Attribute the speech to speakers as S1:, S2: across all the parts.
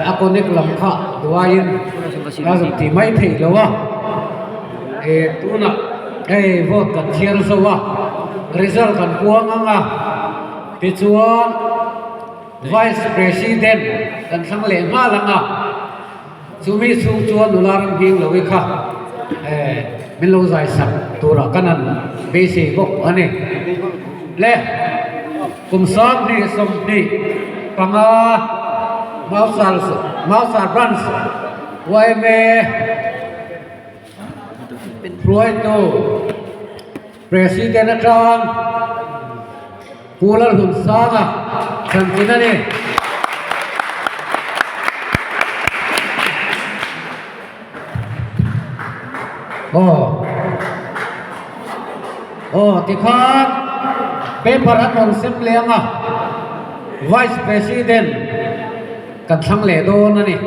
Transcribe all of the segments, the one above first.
S1: A connect lam kha duaiin a rawn ti mai thei lo a eh tunah hei vote kan thiar zo a result kan puang ang a tichuan vice president kan thlang leh nghal ang a chumi chhung chuan nula ram hming lo hi kha eh min lo zai sak turah kan han beisei bawk a ni le. Kum 2025 Mausar Mausar Branch yma hruaitu President atang Pu Lalhunsanga thlan a ni. Aw aw tikhan paper an rawn sem leh ang a vice president kan thlang leh dawn a ni.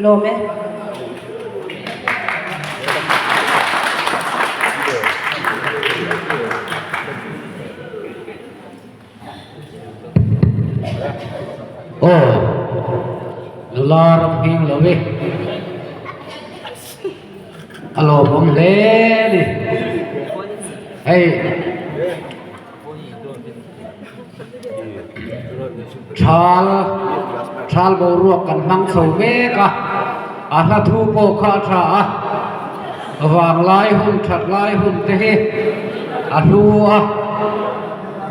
S2: Lawm e.
S1: Aw, nula ram nghing lo e. A lawmawm hle a ni. Hei thal thal boruak kan hmang chho mek a, a hla thu pawh kha a tha a, vanglai hun that lai hun te hi a hlu a,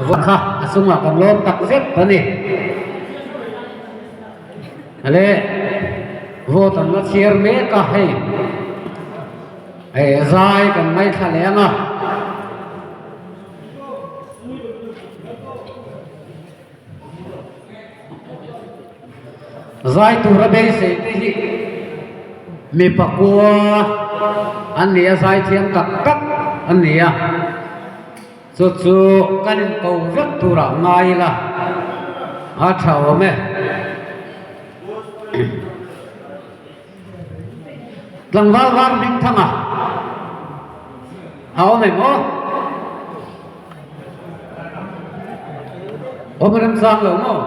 S1: vaw kha a chungah kan lawm tak zet a ni. Le vote an la chhiar mek a hei eh zai kan ngaithla leh ang a. Zai tura beisei te hi mipa kua an ni a zai thiam tak tak an ni a chu chu kan in ko vek turah ngai ila a tha awm e. Tlangval var hming thanga a awm em aw? Awm remchang lo maw?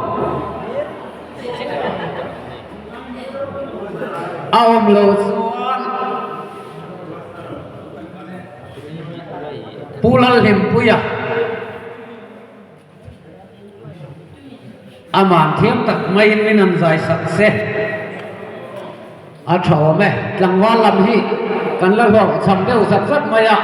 S1: A awm lo chuan Pu Lalhlimpuia Aman thiam tak maiin min han zai sak se a tha awm e. Tlangval lam hi kan la hlawk cham deuh zat zat mai a.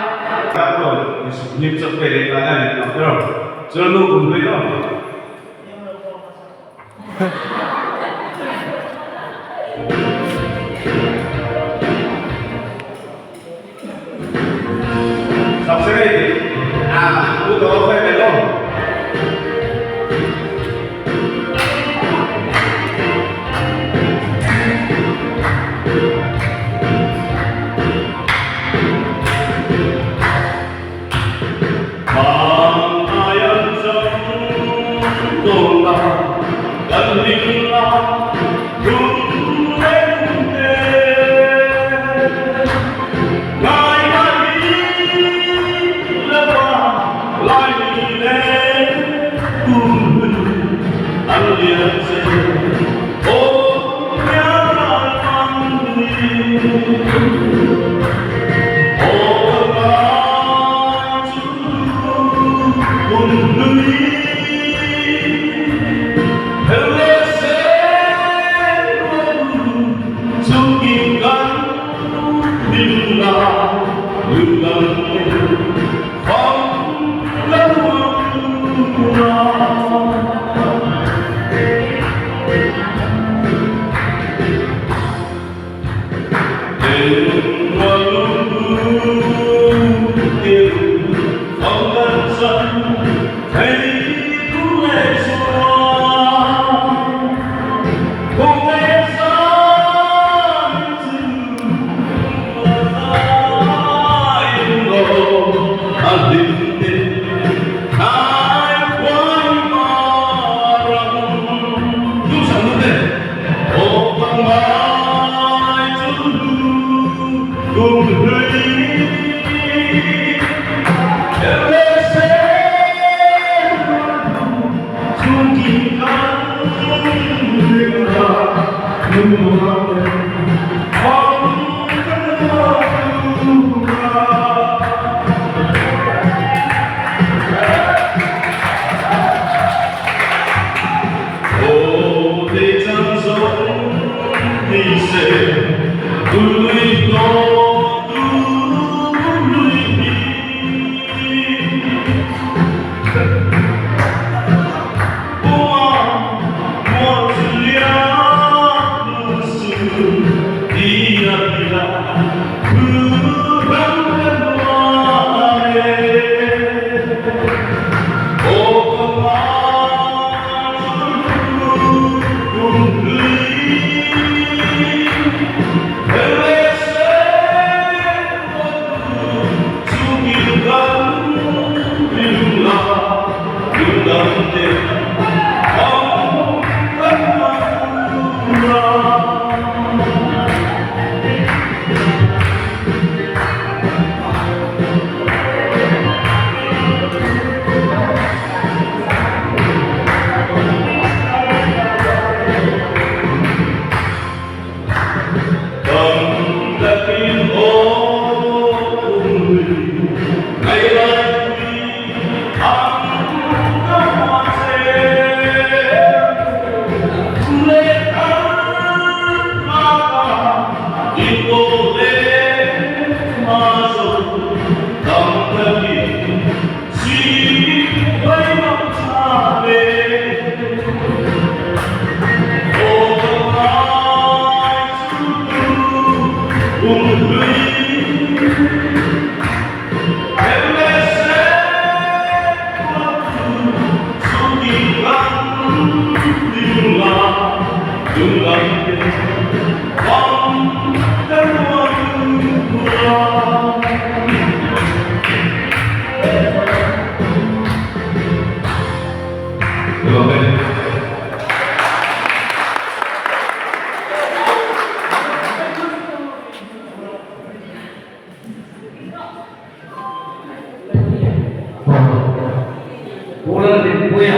S1: Lalnunpuia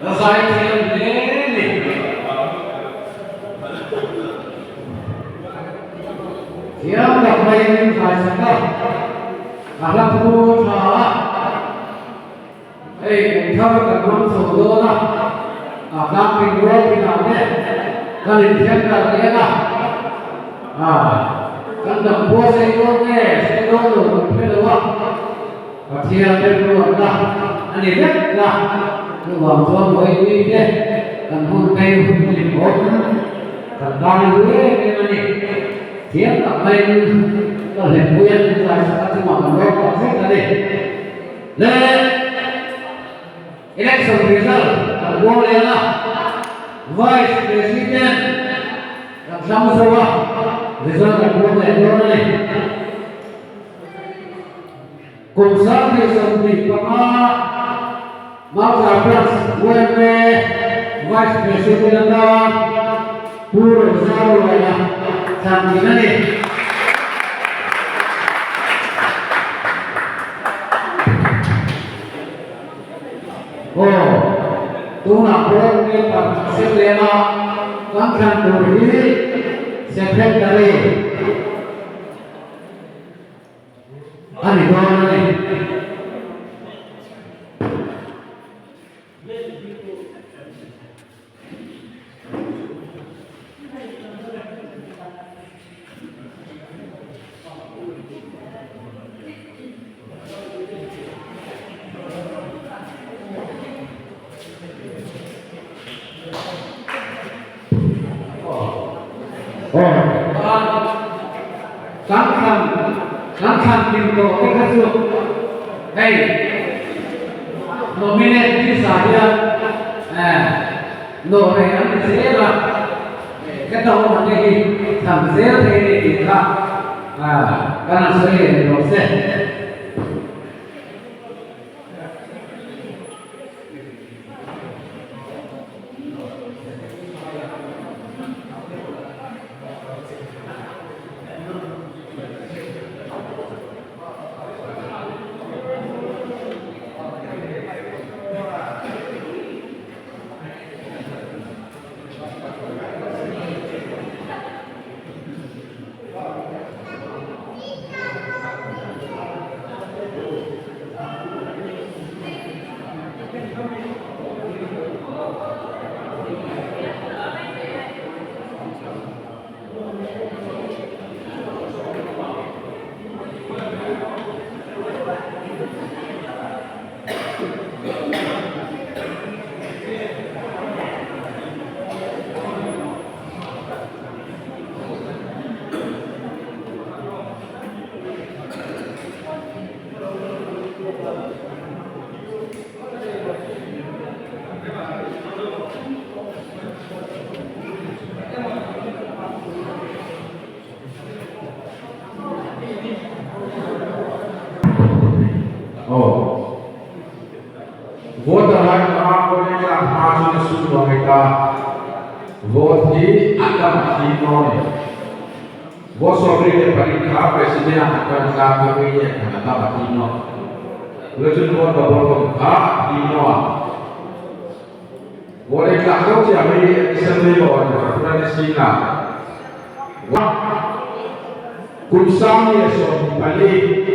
S1: a zaithiam hle ni. Thiam tak maiin min hlaisak a, a hla thu a tha a. Hei kum thar kan hmang chho dawn a, a tlangping rual thinah te kan inthiam darh leng a, kan dam khua sei dawn nge sei dawn lo kan hre lo a, Pathian remruatna a ni vek a, chuvang chuan vawiin te kan hun phei hun hlim awm kan tan a hlu em em a ni. Thiam tak maiin ka hlimpui a, tunlai saka chungah kan rawk tak zet a ni. Le election result kan buang leh ang a, Vice President kan thlang zo a, result kan buang leh dawn a ni. Kum 2025 Mauza Branch yma Vice President atan Pu Rozaruaia thlan thin a ni. Aw, tunah pawh paper sen lema kan thlan tur hi Secretary a ni dawn a ni. Kan thlan kan thlan kim tawh te kha chu hei nominate list ah hian nawh rei an ni zel a, heta awm ang te hi thlan zel thei a ni tih kha kan han sawi leh ni rawh se.
S2: Aw. Vote a lai tawh a, vote a tlak hma chuan a sum lo ngei ta. Vote hi a tam a thi dawn a ni. Vote 74 kha President ah kan tlak ka ring e khan a tam a thi naw. Tuna chuan vote double awm kha a thi naw a. Vote a tlak zo chiah hi Assembly law a ni February singah Kum 1024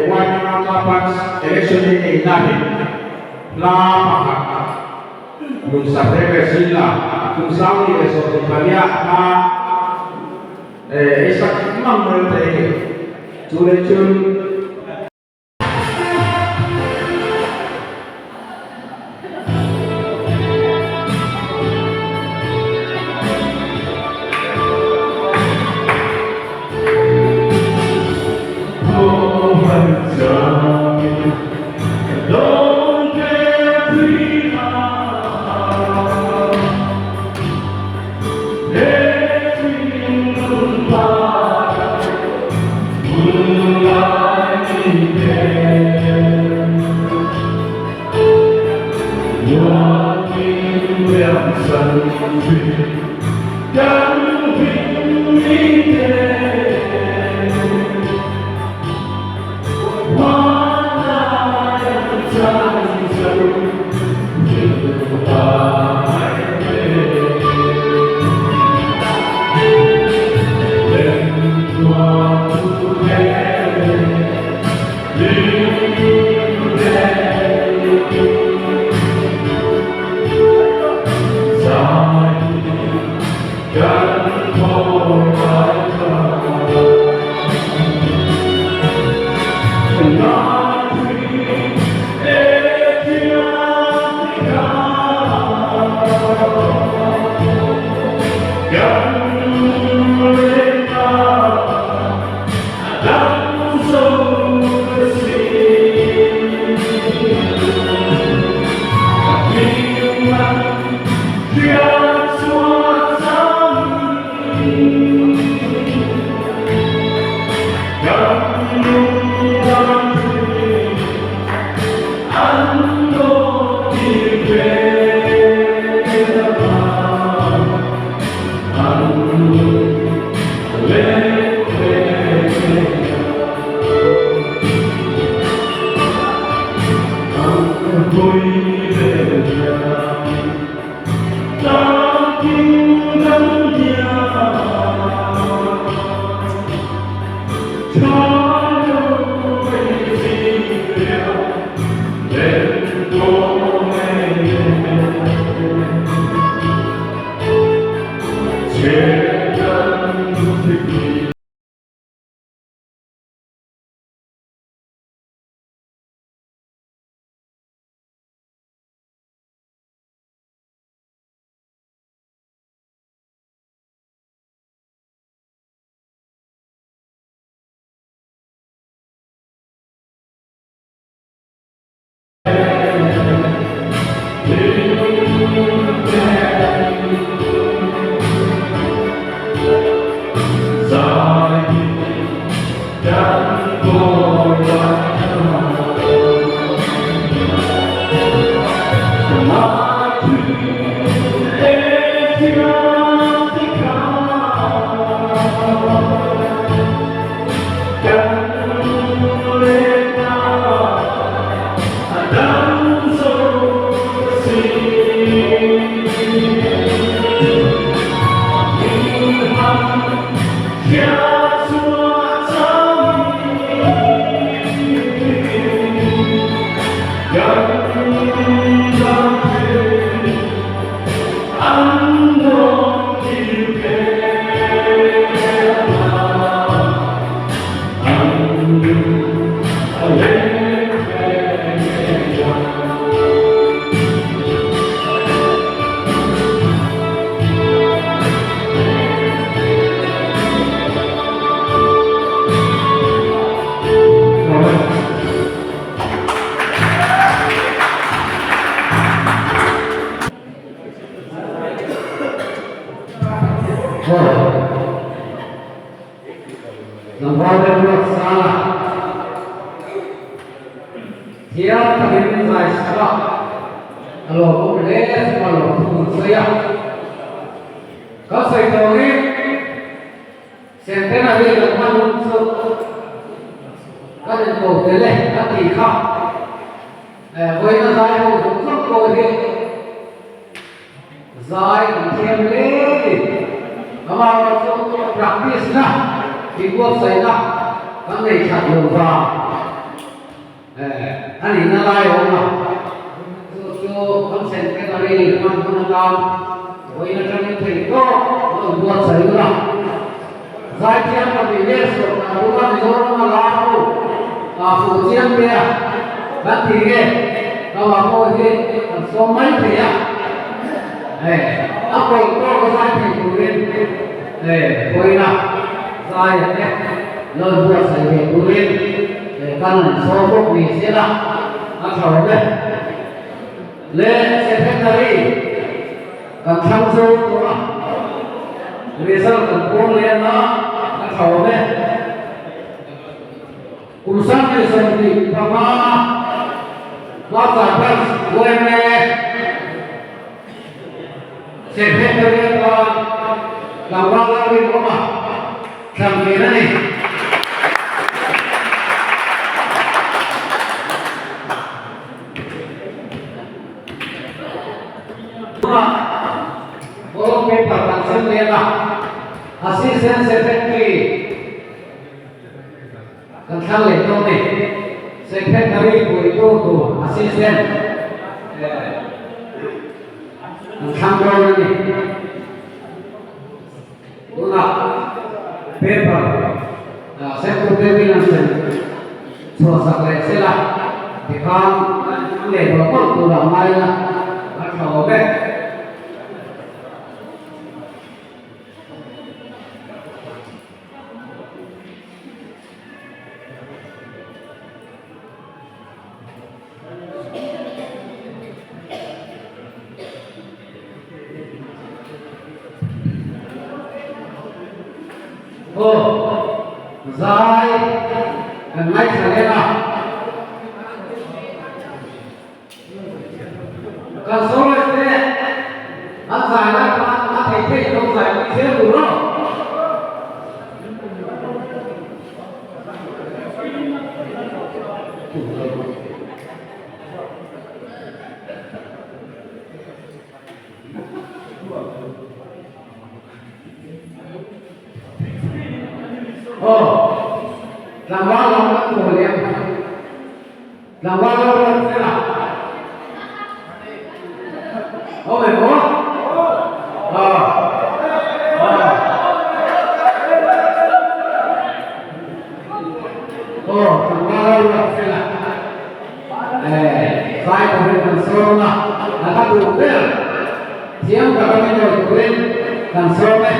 S2: Waimanga Panch election in neihna hi hla pakhat nun sak reng reng sin la, kum 1024 ah hla ei sak mang mai thei a ni. Chu leh chun.
S1: Thiam takin zai sak a, a lawmawm hle chu a lawm thu an sawi a. Ka sawi tawhin Centenary kan hman hun chu kan inko tel e a tih kha. Vawiina zai ho zawng zawng pawh hi Zai kan thiam hle ni. Amaherawhchu chu practice na inbuatsaihna kan nei that lo vang a nihna lai a awm a. Chu chu kan centenary hman hun atan vawiin atangin thei tawk lo inbuatsaih ula. Zaithiam pahnih vel sawrkar bula Mizoram a lar ho fuh chiang te a kan ti nge Kawa pawh hi kan sawm mai thei a, hei a pawl tawk a zai thei turin hei vawiina zai a te lo inbuatsaih ve turin kan han sawm bawk ni sela a tha awm e. Le Secretary kan thlang zo tawh a, result kan puang leh a, a tha awm e. Kum 2025 Plaza Branch yma Secretary atan tlangval Lalrinawma thlan thin a ni. Tunah ballot paper kan sem leh a, Assistant Secretary kan thlang leh dawn a ni. Secretary puitu tur Assistant kan thlang dawn a ni. Tunah paper semtute min an sem chhuah sak leh sela tikhan an leh mawlh mawlh tur ang ngai ila a tha awm e. Aw, zai kan ngaithla lem a. Kan soloist te an zai lai khan a thei thei lo zai pui zel tur aw. Aw, tlangval lam kan tur lem. Tlangval lam ruat zel a. Awm em aw? Aw. Aw. Aw, tlangval lam ruat zel a. Eh, zai turin kan sawm a, a hla duh ber thiam taka min rawn turin kan sawm e.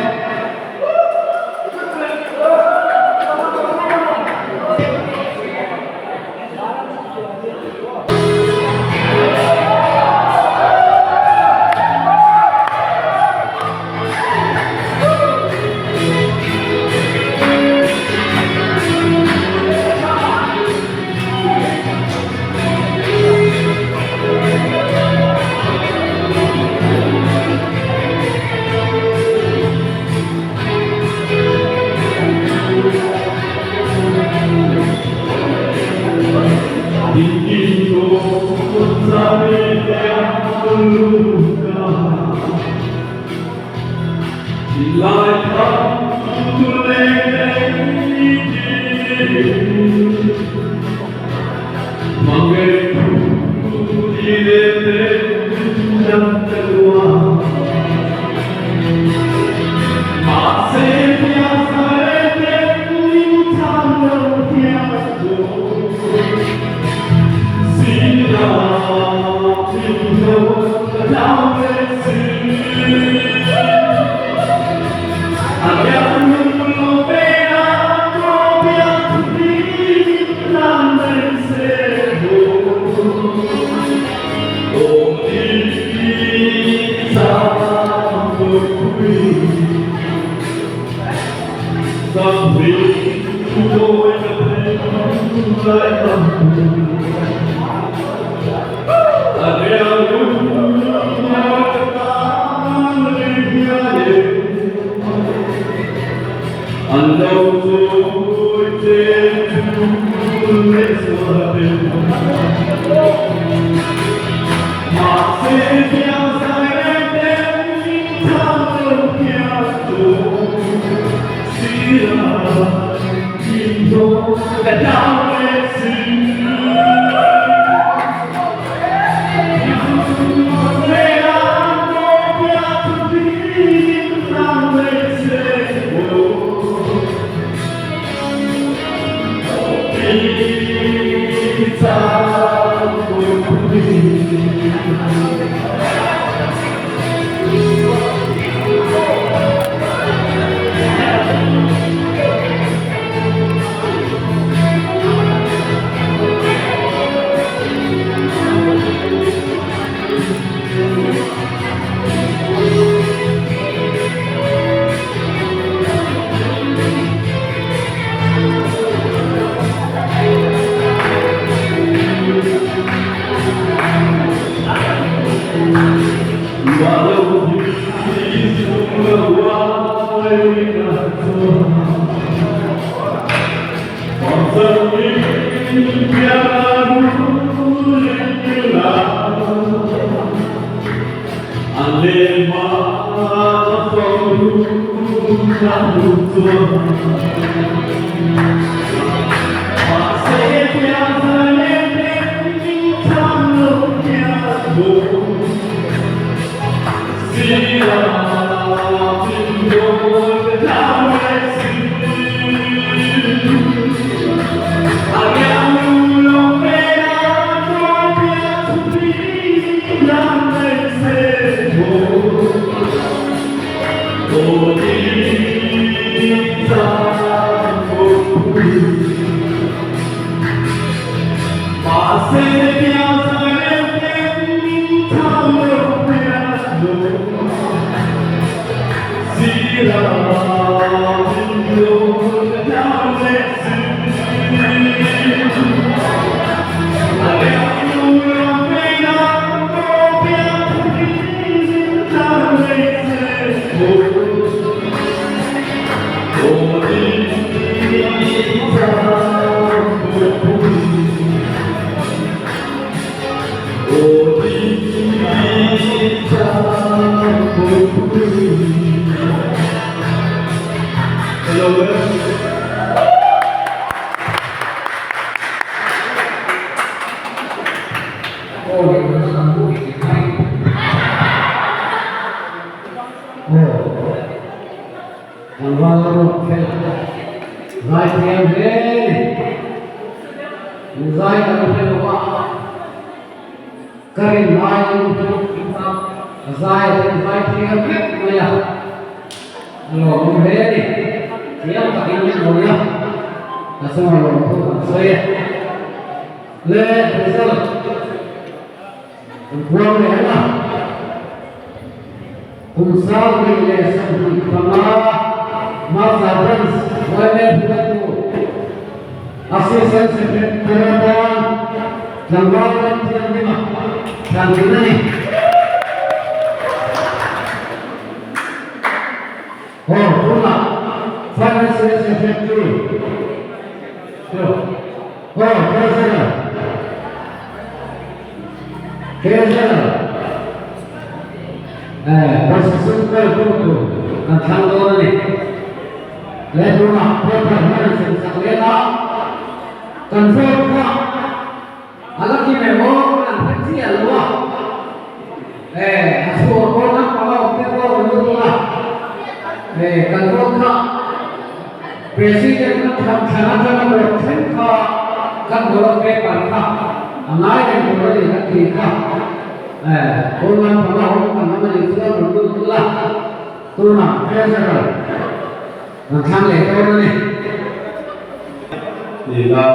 S1: Pawisa sum kawltu tur kan thlang dawn a ni. He tunah paper hian a sem sak leh a, kan vote kha a la kim em aw kan hre chiah lo a, a chhuah pawn a panga awm te pawh kan lut a, kan vote kha President kan thlan thlan atanga vote thleng kha kan ballot paper kha a ngai reng tur a ni kan tih kha. Pawn lam panga awm kan awm a nih chuan rawn lut la. Tunah Treasurer kan thlang leh dawn a ni.
S3: Tina.